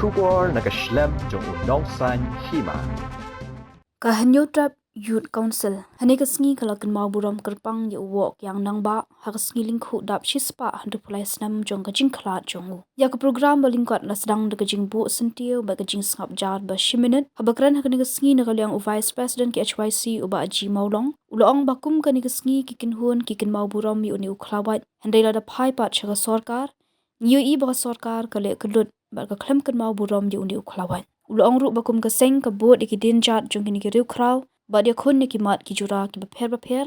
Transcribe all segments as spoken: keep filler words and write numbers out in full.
Khubor na ka shlem jong u Nongsaiñ Hima. Ka Hynñiewtrep Youth Council hynne ka sngi ka la kynmaw burom kyrpang ïa u Woh Kiang Nangbah ha ka sngi lyngkhuh dap shispah hynriewphew lai snem jong ka jingkhlad jong u. Ïa ka program ba lyngkot la sdang da ka jingbuh syntiew bad ka jingsngap jar ba shi minit. Haba kren ha kane ka sngi na ka liang u Vice President K H Y C u Bah G Mawlong, u la ong ba kum kane ka sngi ki kynhun ki kynmaw burom ïa une u khlawait, hynrei lada phai pat sha ka sorkar, ngi ïohi ba ka sorkar ka leh kyllut bad ka khlem kynmaw burom ïa une u khlawait. U la ong ruh ba kum ka seng ka bud ïa ki dienjat jong kine ki riewkhraw bad ïakhun ïa ki mat ki jura kiba pher bapher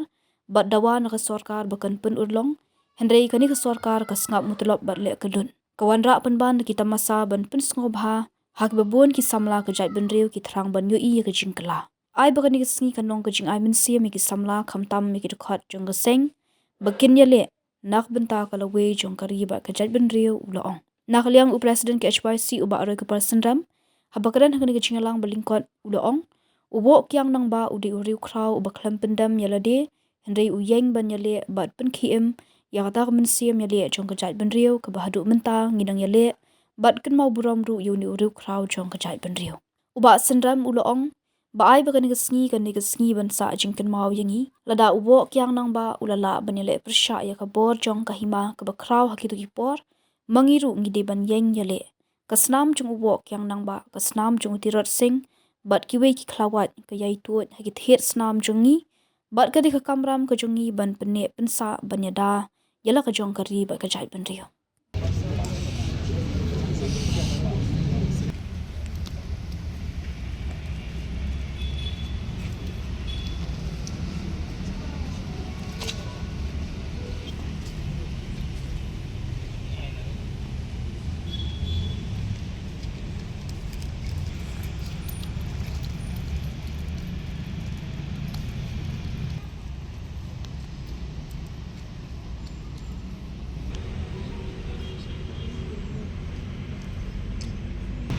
bad dawa na ka sorkar ba kan pynurlong, hynrei kane ka sorkar ka sngap mutlop bad leh kyllut. Ka wanrah pynban da ki tamasa ban pynsngewbha ha kiba bun ki samla ka jaitbynriew ki thrang ban ïohi ïa ka jingkylla. Ai ba kane ka sngi kan long ka jingai mynsiem ïa ki samla khamtam ïa ki dkhot jong ka seng ba kin ïaleh na ka bynta ka lawei jong ka ri bad ka jaitbynriew, u la ong. Na ka liang u President K H Y C u Bah Roycupar Synrem, haba kren ha kane ka jingïalang ba lyngkot, u la ong, u Woh Kiang Nangbah u dei u riewkhraw uba khlem pyndem ïa lade, hynrei u ïeng ban ïaleh bad pynkhie im ïa kata ka mynsiem ïaleh jong ka jaitbynriew kaba haduh mynta ngi dang ïaleh bad kynmaw burom ruh ïa une u riewkhraw jong ka jaitbynriew. U Bah Synrem u la ong ba ai ba kane ka sngi kan dei ka sngi ban sah jingkynmaw ïa ngi. Lada u Woh Kiang Nangbah u la lah ban ïaleh pyrshah ïa ka bor jong ka hima kaba khraw ha kito ki por, ma ngi ruh ngi dei ban ïeng ïaleh. Ka snam jong u Woh Kiang Nangbah, ka snam jong u Tirot Sing bad kiwei ki khlawait ka ïai tuid ha ki thied snam jong ngi bad ka dei ka kamram ka jong ngi ban pynneh pynsah ban ïada ïa la ka jong ka ri bad ka jaitbynriew.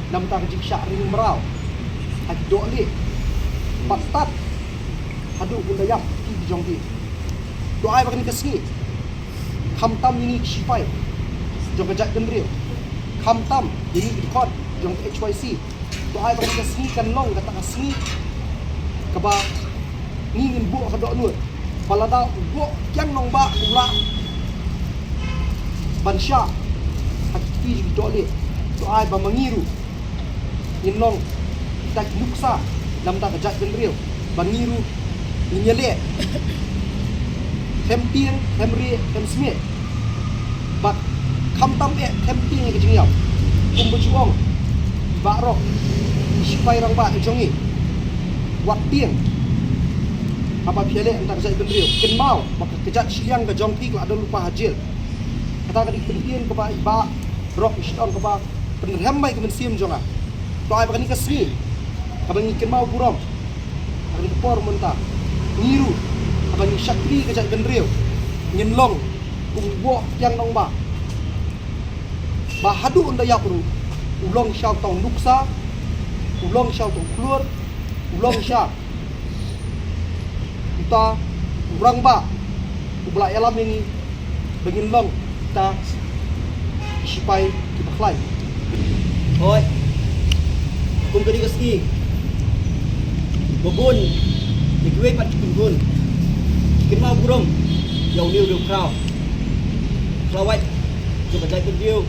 Namar ka jingshah ring mraw ha ki dohlieh, bad tad haduh ban da ïap ki jong ki. To ai ba kane ka sngi, khamtam ïa ngi ki shipai jong ka jaitbynriew, khamtam ïa ngi ki dkhot jong ka H Y C, to ai ba kane ka sngi kan long kata ka sngi kaba ngi ngin buh ka dohnud ba lada u Woh Kiang Nangbah u lah ban shah ha ki kti jong ki dohlieh, to ai ba ma ngi ruh ngin long kita ki nuksa namar ka jaitbynriew, ba ngi ruh ngin ïaleh khlem tieng, khlem rieh, khlem smiej. Bad khamtam eh khlem tieng ïa ka jingïap, kumba ju ong i Baroh, i shipai rangbah jong ngi, wat tieng haba phi ïaleh namar ka jaitbynriew. Kynmaw ba ka kjat shiliang ka jong phi ka la don lypa ha jel. Kata ka dei ka ktien kaba i Baroh i shu ong kaba pynrem bha ïa ka mynsiem jong nga. To ai ba kane ka sngi kaba ngi kynmaw burom ha kane ka por mynta, ngi ruh haba ngi shakri ka jaitbynriew ngin long kum u Woh Kiang Nangbah, ba haduh un da ïap ruh u long sha uta u nuksa, u long sha uta u khlur, u long sha uta u rangbah uba la ïalam ïa ngi ba ngin long kita ki shipai kiba khlaiñ. Hooid, kum kane ka sngi, ba bun ïa kiwei pat ki kynhun ki kynmaw burom ïa une u riewkhraw, khlawait jong ka jaitbynriew.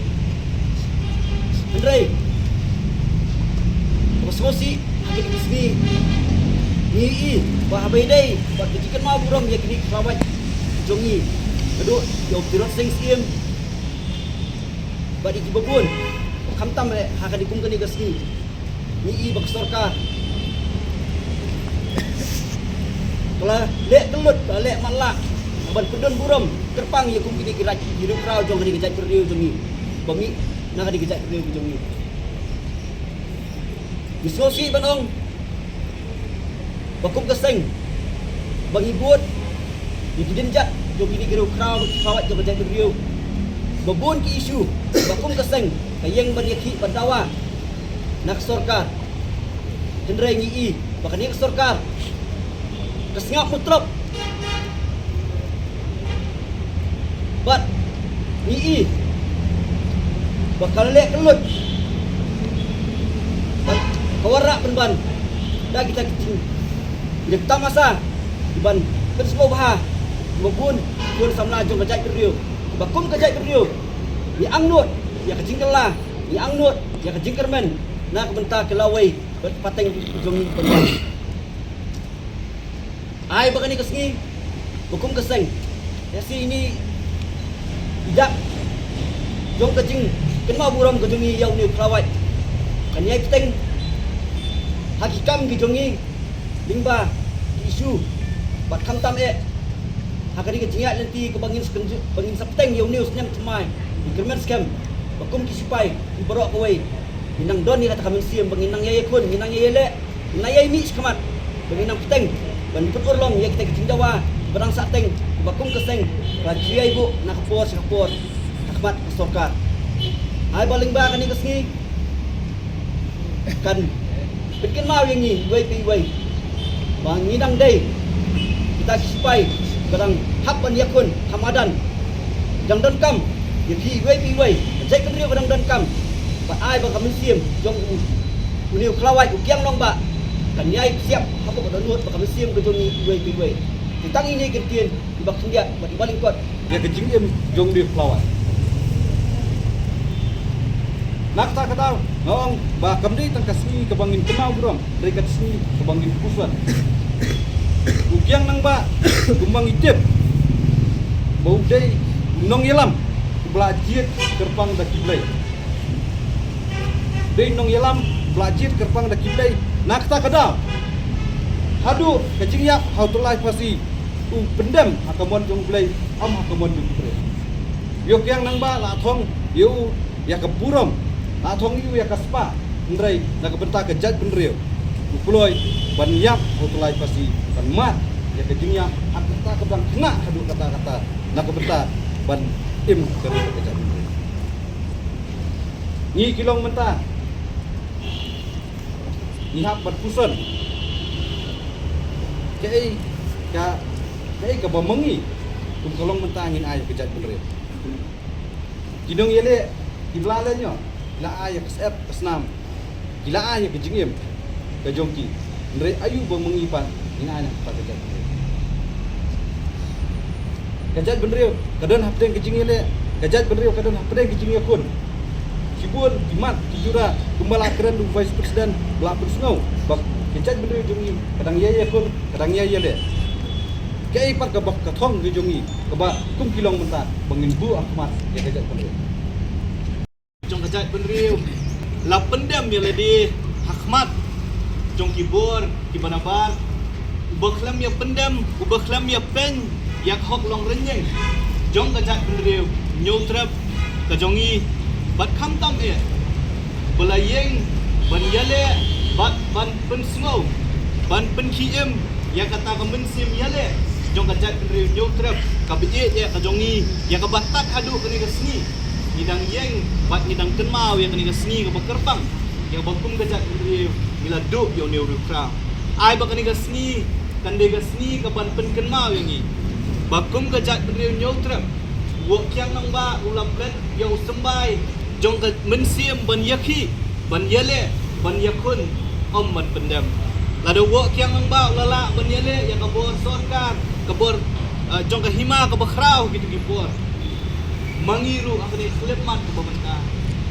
Hynrei kaba sngewsih ha kine ki sngi, ngi ïohi ba haba ïadei bad ka jingkynmaw burom ïa kine ki khlawait jong ngi, haduh ïa u Tirot Sing Syiem bad ïa kiba bun, khamtam eh ha kane kum kane ka sngi, ngi ïohi ba ka sorkar ka la leh kyllut, ka la leh matlah ban pyndon burom kyrpang ïa kum kine ki raij, ki riewkhraw jong kane ka jaitbynriew jong ngi, ba mih na kane ka jaitbynriew jong ngi. Ngi sngewsih ban ong ba kum ka seng ba ngi bud ïa ki dienjat jong kine ki riewkhraw, ki khlawait jong ka jaitbynriew, ba bun ki issue ba kum ka seng ka ïeng ban ïakhih ban dawa na ka sorkar. Hynrei ngi ïohi ba kane ka sorkar ka sngap mutlop. Bad ngi ïohi ba ka la leh kyllut Wanrah pynban da kita ki jing, ïa ka tamasa ban pynsngewbha ba bun ki khun samla jong ka jaitbynriew, ba kum ka jaitbynriew ngi angnud ïa ka jingkylla, ngi angnud ïa ka jingkyrmen na ka bynta ki lawei bad pateng jong ngi pynban. Ai ba kane ka sngi ba kum ka seng, ïa shi ini i dak jong ka jingkynmaw burom ka jong ngi ïa une u khlawait, kan ïai bteng ha ki kam ki jong ngi lyngba ki issue bad khamtam eh ha kane ka jingïaid lynti kaba ngin sa kynju-, ba ngin sa bteng ïa une u snem thymmai, ngi kyrmen skhem ba kum ki sipai, ki baroh kawei, ngin nang don ïa kata ka mynsiem ba ngin nang ïai ïakhun, ngin nang ïai ïaleh, ngin nang ïai mih shakhmat, ba ngin nang bteng ban pynurlong ïa kita ki jingdawa ba dang sah teng, ba kum ka seng ka la ju ïai buh na ka por sha ka por ha khmat ka sorkar. Ai ba lyngba kane ka sngi kan pynkynmaw ïa ngi iwei pa iwei ba ngi dang dei kita ki sipai ba dang hap ban ïakhun ha madan, dang donkam ïa phi iwei pa iwei, ka jaitbynriew ka dang donkam. Bad ai ba ka mynsiem jong u, une u khlawait u Kiang Nangbah kan ïai psiap hapoh ka dohnud bad ka mynsiem ka jong ngi iwei pa iwei. Te tang ine ki ktien iba khyndiat bad iba lyngkot ïa ka jingim jong une u khlawait. Na kata ka daw nga ong ba kam dei tang ka sngi kaba ngin kynmaw burom, dei ka sngi kaba ngin puson. U Kiang Nangbah, kumba ngi tip ba u dei u nongïalam uba la jied kyrpang da ki blei. Dei nongïalam ba la jied kyrpang da ki blei. Na kata ka daw, haduh ka jingïap ha u tyllai phasi, u pyndem ha ka mon jong u Blei, ym ha ka mon jong u Blei. Ïa u Kiang Nangbah la thong ïa u ïa ka burom, la thong ïa u ïa ka spah, hynrei na ka bynta ka jaitbynriew u kloi ban ïap ha u tyllai phasi, ban mad ïa ka jingïap ha kata ka dang khynnah haduh katta katta, na ka bynta ban im ka ri ka jaitbynriew. Ngi ki long mynta ngi hap ban puson kaei ka, kaei kaba ma ngi kum ka long mynta ngin ai ka jaitbynriew. Ki nongïaleh kiba la leh ñiuh, ki la ai ïa ka syep ka snam, ki la ai ïa ka jingim ka jong ki. Hynrei aïu ba ma ngi pat ngin ai na ka bynta ka jaitbynriew? Ka jaitbynriew ka don hapdeng ka jingïaleh, ka jaitbynriew ka don hapdeng ka jingïakhun. Shibun ki mat ki jura kumba la kren u Vice President ba la pynsngew ba ka jaitbynriew jong ngi ka dang ïai ïakhun, ka dang ïai ïaleh. Kaei pat kaba ka thong ka jong ngi kaba kum ki long mynta ba ngin buh ha khmat ïa ka jaitbynriew? Jong ka jaitbynriew la pyndem ïa lade ha khmat jong ki bor kiba nabar. Uba khlem ïa pyndem, uba khlem ïa pyn ïa ka hok long rynïeng jong ka jaitbynriew Hynñiewtrep ka jong ngi, bad khamtam eh ba la ïeng ban ïaleh bad ban pynsngew, ban pynkhie im ïa kata ka mynsiem ïaleh jong ka jaitbynriew Hynñiewtrep kaba ïeit eh ka jong ngi, ïa kaba tad haduh kane ka sngi ngi dang ïeng bad ngi dang kynmaw ïa kane ka sngi kaba kyrpang, ïa kaba kum ka jaitbynriew ngi la duh ïa une u riewkhraw. Ai ba kane ka sngi kan dei ka sngi kaban pynkynmaw ïa ngi ba kum ka jaitbynriew Hynñiewtrep, u Woh Kiang Nangbah u la plet ïa u symbai jong ka mynsiem ban ïakhih, ban ïaleh, ban ïakhun, ym ban pyndem. Lada u Woh Kiang Nangbah u la lah ban ïaleh ïa ka bor sorkar, ka bor, eh, jong ka hima kaba khraw ha kito ki por, ma ngi ruh ha kane ka khyllipmat kaba mynta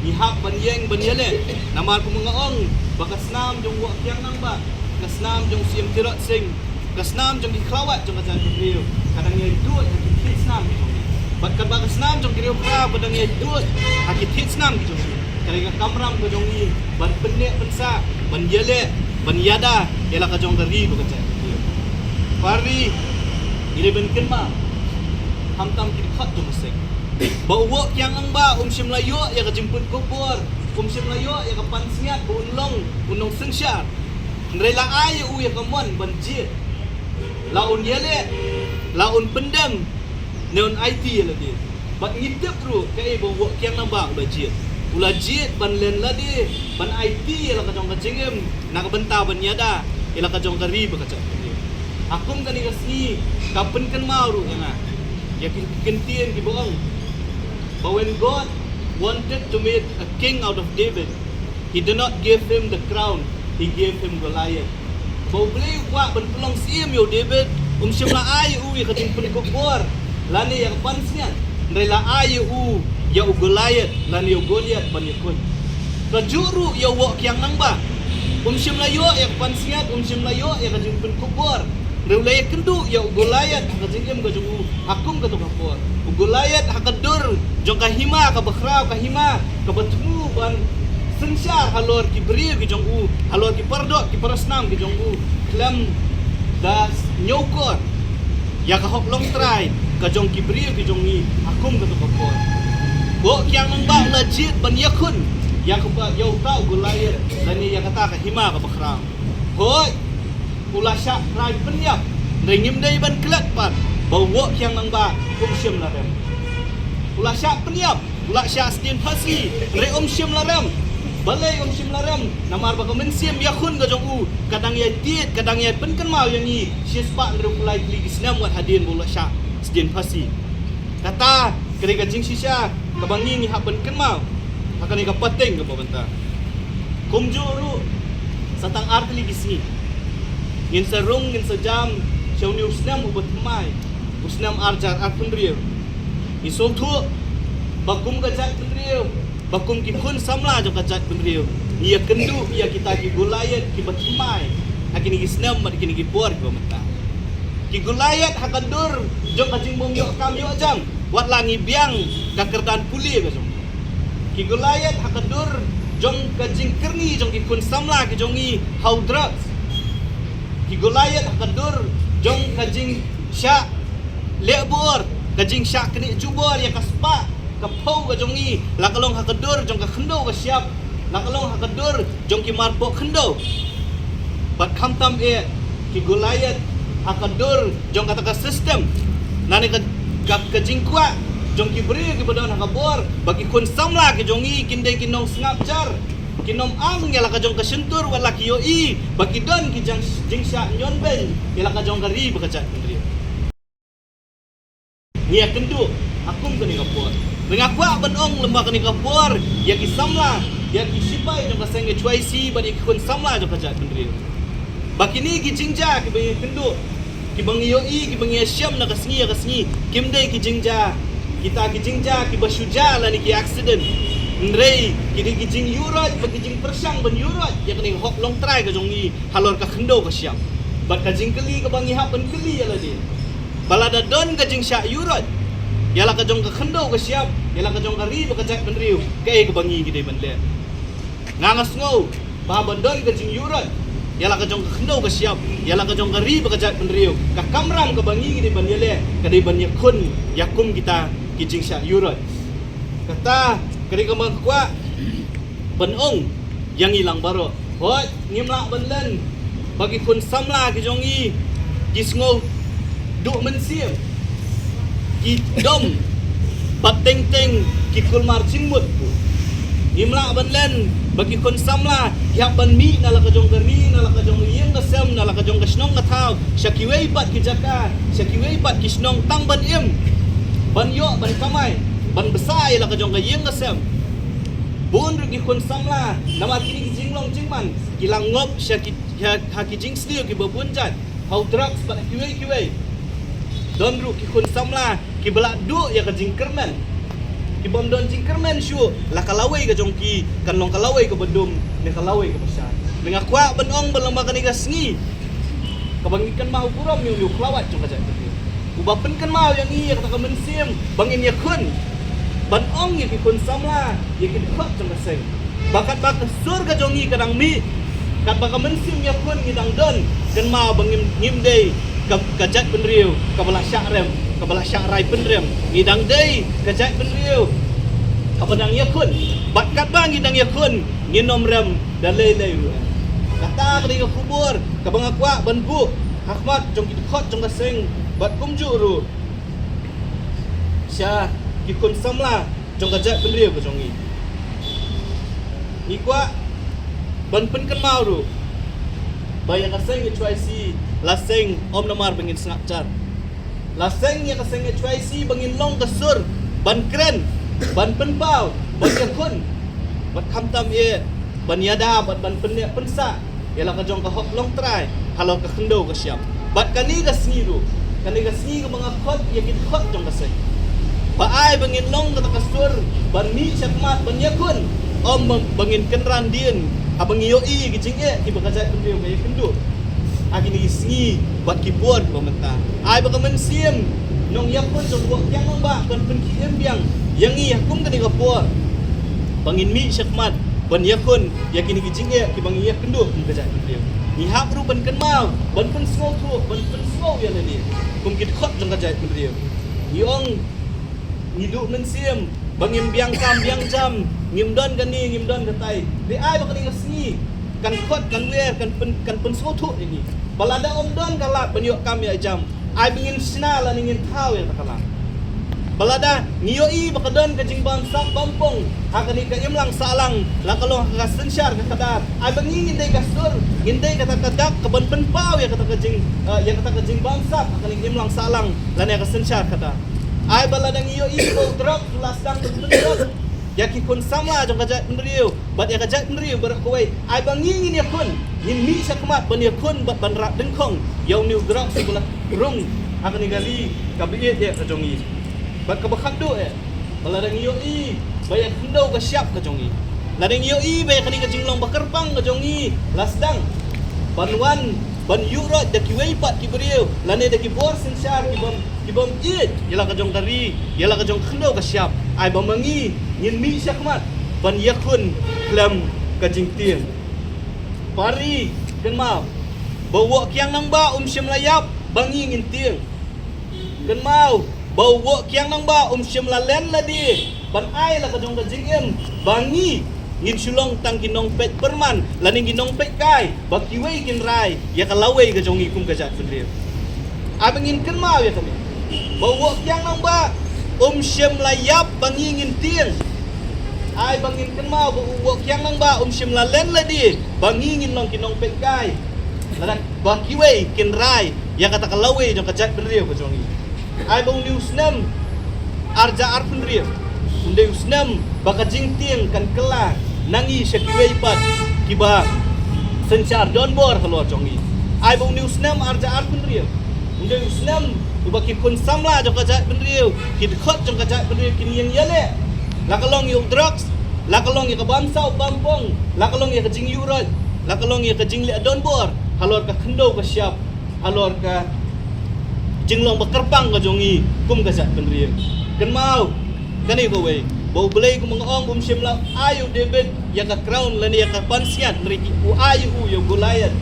ngi hap ban ïeng ban ïaleh. Namar kumba nga ong ba ka snam jong u Woh Kiang Nangbah, ka snam jong u Syiem Tirot Sing, ka snam jong ki khlawait jong ka jaitbynriew ka dang ïai tuid ha ki thied snam ki jong ngi. Bad katba ka snam jong ki riewkhraw ka dang ïai tuid ha ki thied snam ki jong ngi, ka dei ka kamram ka jong ngi ban pynneh pynsah, ban ïaleh, ban ïada ïa la ka jong ka ri bad ka jaitbynriew. Parri, ngi dei ban kynmaw, khamtam ki dkhot jong ka seng, ba u Woh Kiang Nangbah um shym la ïoh ïa ka jingpynkup bor, um shym la ïoh ïa ka pansngiat ba un long u nongsynshar. Hynrei la ai ïa u ïa ka mon ban jied. La un ïaleh, la un pyndem, ne un aiti ïa lade. Bad ngi tip ruh kaei ba u Woh Kiang Nangbah u la jied. U la jied ban len lade, ban aiti ïa la ka jong ka jingim na ka bynta ban ïada ïa la ka jong ka ri bad ka jaitbynriew. Ha kum kane ka sngi ka pynkynmaw ruh ïa nga ïa ki kyntien kiba ong ba when God wanted to make a king out of David, He did not give him the crown He gave him Goliath. Ba U Blei u kwah ban pynlong syiem ïa u David, um shym la ai ïa u ïa ka jingpynkup bor lane ïa ka pansngiat, hynrei la ai ïa u ïa u Goliath lane ïa u Goliath ban ïakhun. Kajuh ruh ïa u Woh Kiang Nangbah, um shym la ïoh ïa ka pansngiat, um shym la ïoh ïa ka jingpynkup bor, hynrei u la ïakynduh ïa u Goliath ha ka jingim ka jong u ha kum kato ka por. U Goliath ha ka dur jong ka hima kaba khraw, ka hima kaba thmu ban synshar halor ki briew ki jong u, halor ki paradoh ki parasnam ki jong u, khlem da ñiewkor ïa ka hok longtrai ka jong ki briew ki jong ngi ha kum kato ka por. U Woh Kiang Nangbah u la jied ban ïakhun ïa kaba, ïa uta u Goliath lane ïa kata ka hima kaba khraw. Hooid, u la shah rai pynïap, hynrei ngim dei ban klet pat ba u Woh Kiang Nangbah um shym la rem. U la shah pynïap, u la shah sdien phasi, hynrei um shym la rem. Balei um shym la rem? Namar ba ka mynsiem ïakhun ka jong u ka dang ïai tied, ka dang ïai pynkynmaw ïa ngi shispah hynriewphew lai tylli ki snem wat hadien ba u la shah sdien phasi. Kata ka dei ka jingshisha kaba ngi, ngi hap ban kynmaw ha kane ka pateng kaba mynta. Kumjuh ruh, sa tang ar tylli ki sngi ngin sa rung, ngin sa jam sha une u snem uba thymmai, u snem ar hajar arphew hynriew. Ngi sngewthuh ba kum ka jaitbynriew, ba kum ki khun samla jong ka jaitbynriew, ngi ïakynduh ïa kita ki Goliath kiba thymmai ha kine ki snem bad kine ki por kiba mynta. Ki Goliath ha ka dur jong ka jingbym ïoh kam ïoh jam, wat la ngi biang ka kyrdan pule ka jong ngi. Ki Goliath ha ka dur jong ka jingkyrni jong ki khun samla ki jong ngi ha u drugs. Ki Goliath ha ka dur jong ka jingshah leh bor, ka jingshah knieh jubor ïa ka spah ka phew ka jong ngi, la ka long ha ka dur jong ka khyndew ka shyiap, la ka long ha ka dur jong ki marpoh khyndew. Bad khamtam eh, ki Goliath ha ka dur jong kata ka system, lane ka, ka, ka jingkwah jong ki briew kiba don ha ka bor ba ki khun samla ki jong ngi kin dei ki nongsngap jar, kin ym ang ïa la ka jong ka shyntur wat la ki ïohi ba ki don ki jang, jingshah ñion beiñ ïa la ka jong ka ri bad ka jaitbynriew. Ngi ïakynduh ha kum kane ka por. Nga kwah ban ong lyngba kane ka por ïa ki samla, ïa ki sipai jong ka seng H Y C bad ïa ki khun samla jong ka jaitbynriew, ba kine ki jingjia kiba ngi ïakynduh, kiba ngi ïohi, kiba ngi ïashem na ka sngi ïa ka sngi, kim dei ki jingjia, kita ki jingjia kiba shu jia lane ki accident. Hynrei ki dei ki jingïuhroit bad ki jingpyrshang ban ïuhroit ïa kane ka hok longtrai ka jong ngi halor ka khyndew ka shyiap. Bad ka jingkylli kaba ngi hap ban kylli ïa lade, ba lada don ka jingshah ïuhroit ïa la ka jong ka khyndew ka shyiap, ïa la ka jong ka ri bad ka jaitbynriew, kaei kaba ngi ngi dei ban leh? Nga, nga sngew ba haba don ka jingïuhroit ïa la ka jong ka khyndew ka shyiap, ïa la ka jong ka ri bad ka jaitbynriew, ka kamram kaba ngi ngi dei ban ïaleh ka dei ban ïakhun ïa kum kita ki jingshah ïuhroit. Kata ka dei kaba nga kwah ban ong ïa ngi lang baroh. Hooid, ngim lah ban len ba ki khun samla ki jong ngi ki sngewnguh mynsiem, ki dom bad teng teng ki kulmar jingmut. Ngim lah ban len ba ki khun samla ki hap ban mih na la ka jong ka ri, na la ka jong ka ïing ka sem, na la ka jong ka shnong ka thaw, sha kiwei pat ki jaka, sha kiwei pat ki shnong tang ban im, ban ïoh, ban kamai, ban bsa ïa la ka jong ka ïing ka sem. Bun ruh ki khun samla namar kine ki jinglong jingman ki la ngop sha ki, ha, ha ki jingsniew kiba bun jait, ha u drugs bad ha kiwei kiwei. Don ruh ki khun samla kiba la duh ïa ka jingkyrmen, kibym don jingkyrmen shuh, la ka lawei ka jong ki kan long ka lawei kaba dum ne ka lawei kaba shai. Nga kwah ban ong ba lyngba kane ka sngi kaba ngi kynmaw burom ïa une u khlawait jong ka jaitbynriew uba pynkynmaw ïa ngi ïa kata ka mynsiem ba ngin ïakhun, ban ong ïa ki khun samla, ïa ki dkhot jong ka seng, ba katba ka sur ka jong ngi ka dang mih, katba ka mynsiem ïakhun ngi dang don, kynmaw ba ngim, ngim dei ka, ka jaitbynriew kaba la shah rem, kaba la shah rai pynrem. Ngi dang dei ka jaitbynriew kaba dang ïakhun. Bad katba ngi dang ïakhun, ngin ym rem da lei lei ruh. Kata ka dei ka khubor kaba nga kwah ban buh ha khmat jong ki dkhot jong ka seng bad kumjuh ruh sha ki khun samla jong ka jaitbynriew ka jong ngi. Ngi kwah ban pynkynmaw ruh ba ïa ka seng H Y C la seng ym namar ba ngin sngap jar. La seng ïa ka seng H Y C ba ngin long ka sur ban kren, ban pynpaw, ban ïakhun, bad khamtam eh ban ïada bad ban pynneh pynsah ïa la ka jong ka hok longtrai halor ka khyndew ka shyiap. Bad kane ka sngi ruh, kane ka sngi kaba nga khot ïa ki dkhot jong ka seng, ba ai ba ngin long kata ka sur ban mih shakhmat ban ïakhun, ym ba, ba ngin kynran dien haba ngi ïohi ki jingeh kiba ka jaitbynriew ka ïakynduh ha kine ki sngi bad ki por ba mynta. Ai ba ka mynsiem nongïakhun jong u Woh Kiang Nangbah kan pynkhie im biang ïa ngi ha kum kane ka por ba ngin mih shakhmat ban ïakhun ïa kine ki jingeh kiba ngi ïakynduh kum ka jaitbynriew. Ngi hap ruh ban kynmaw, ban pynsngewthuh, ban pynsngew ïa lade kum ki dkhot jong ka jaitbynriew. Ngi ong ngi duh mynsiem ba ngim biang kam biang jam, ngim don kane, ngim don katai. Te ai ba kane ka sngi kan khot, kan wer, kan pyn, kan pynsngewthuh ïa ngi ba lada ym don ka lad ban ïoh kam ïoh jam, ai ba ngin shna lane ngin thaw ïa kata ka lad. Ba lada ngi ïohi ba ka don ka jingbamsap bampong ha kane ka imlang sahlang, la ka long ha ka synshar ka khadar, ai ba ngi ngin dei ka sur, ngin dei kata ka dak kaban pynpaw ïa kata ka jing, eh, ïa kata ka jingbamsap ha kane ka imlang sahlang lane ka synshar khadar. Ai ba lada ngi ïohi ba u drok u la sdang ban pyndrop ïa ki khun samla jong ka jaitbynriew bad ïa ka jaitbynriew baroh kawei, ai ba ngi ngin ïakhun, ngin mih shakhmat ban ïakhun bad ban rah dyngkhong ïa une u drok uba la rung ha kane ka ri kaba ïeit ïa ka jong ngi. Bad kaba khatduh eh, ba lada ngi ïohi ba ïa ka khyndew ka shyiap ka jong ngi, lada ngi ïohi ba ïa kane ka jinglong ba kyrpang ka jong ngi la sdang ban wan ban ïuhroit da kiwei pat ki briew lane da ki bor synshar ki bym, ki bym ïeit ïa la ka jong ka ri, ïa la ka jong ka khyndew ka shyiap, ai ba ma ngi ngin mih shakhmat ban ïakhun khlem ka jingtieng. Pari, kynmaw ba u Woh Kiang Nangbah um shym la ïap ba ngi ngin tieng. Kynmaw ba u Woh Kiang Nangbah um shym la len lade ban ai la ka jong ka jingim ba ngi ngin shu long tang ki nongpeit pyrman lane ki nongpeit kai ba kiwei kin rai ïa ka lawei ka jong ngi kum ka jaitbynriew. Ai ba ngin kynmaw ïa kane, ba u Woh Kiang Nangbah um shym la ïap ba ngi ngin tieng. Ai ba ngin kynmaw ba u Woh Kiang Nangbah um shym la len lade ba ngi ngin long ki nongpeit kai lada ba kiwei kin rai ïa kata ka lawei jong ka jaitbynriew ka jong ngi. Ai ba une u snem ar hajar arphew hynriew un dei u snem ba ka jingtieng kan kylla na ngi sha kiwei pat kiba synshar donbor halor jong ngi. Ai ba une u snem ar hajar arphew hynriew un dei u snem uba ki khun samla jong ka jaitbynriew, ki dkhot jong ka jaitbynriew kin ïeng ïaleh, la ka long ïa u drugs, la ka long ïa ka bamsaw bampong, la ka long ïa ka jingïuhroit, la ka long ïa ka jingleh donbor halor ka khyndew ka shyiap, halor ka jinglong ba kyrpang ka jong ngi kum ka jaitbynriew. Kynmaw kane kawei, ba U Blei, kum nga ong, um shym la ai ïa u David ïa ka crown lane ïa ka pansngiat, hynrei u ai ïa u ïa u Goliath.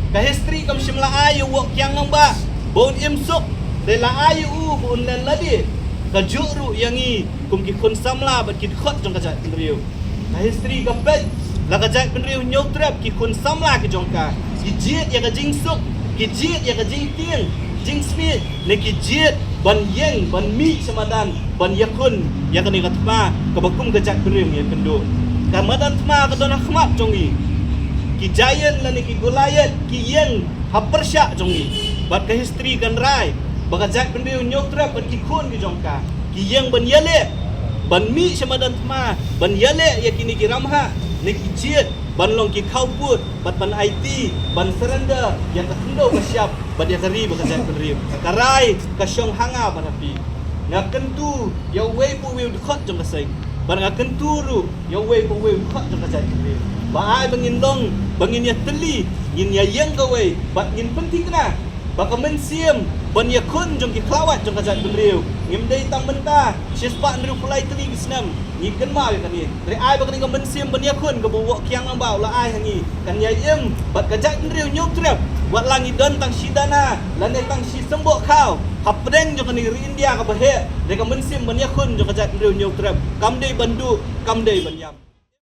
Ka history kam shym la ai ïa u Woh Kiang Nangbah ba un im suk, hynrei la ai ïa u ba un len lade. Kajuh ruh ïa ngi kum ki khun samla bad ki dkhot jong ka jaitbynriew, ka history ka peit la ka jaitbynriew Hynñiewtrep, ki khun samla ki jong ka, ki jied ïa ka jingsuk, ki jied ïa ka jingtieng jingsmit, ne ki jied ban ïeng ban mih sha madan ban ïakhun ïa kane ka thma kaba kum ka jaitbynriew ngi ïakynduh. Ka madan thma ka don ha khmat jong ngi. Ki giant lane ki Goliath ki ïeng ha pyrshah jong ngi. Bad ka history kan rai ba ka jaitbynriew Hynñiewtrep bad ki khun ki jong ka ki ïeng ban ïaleh, ban mih sha madan thma, ban ïaleh ïa kine ki ramhah ne ki jied, ban long ki khawpud bad ban aiti, ban surrender ïa ka khyndew ka shyiap bad ïa ka ri bad ka jaitbynriew. Ka rai ka shong ha nga bad ha phi. Nga kyntu ïa uwei pa uwei u dkhot jong ka seng, bad nga kyntu ruh ïa uwei pa uwei u dkhot jong ka jaitbynriew, ba ai ba ngin long, ba ngin ïatylli, ngin ïaïeng kawei bad ngin pynthikna ba ka mynsiem ban ïakhun jong ki khlawait jong ka jaitbynriew ngim dei tang mynta, shispah hynriewphew lai tylli ki snem. Ngi kynmaw ïa kane, hynrei ai ba kane ka mynsiem ban ïakhun kaba u Woh Kiang Nangbah u la ai ha ngi kan ïai im bad ka jaitbynriew Hynñiewtrep. Wat la ngi don tang shi dana lane tang shi symboh khaw hapdeng jong kane ka ri India kaba heh, hynrei ka mynsiem ban ïakhun jong ka jaitbynriew Hynñiewtrep kam dei ban duh, kam dei ban ïap.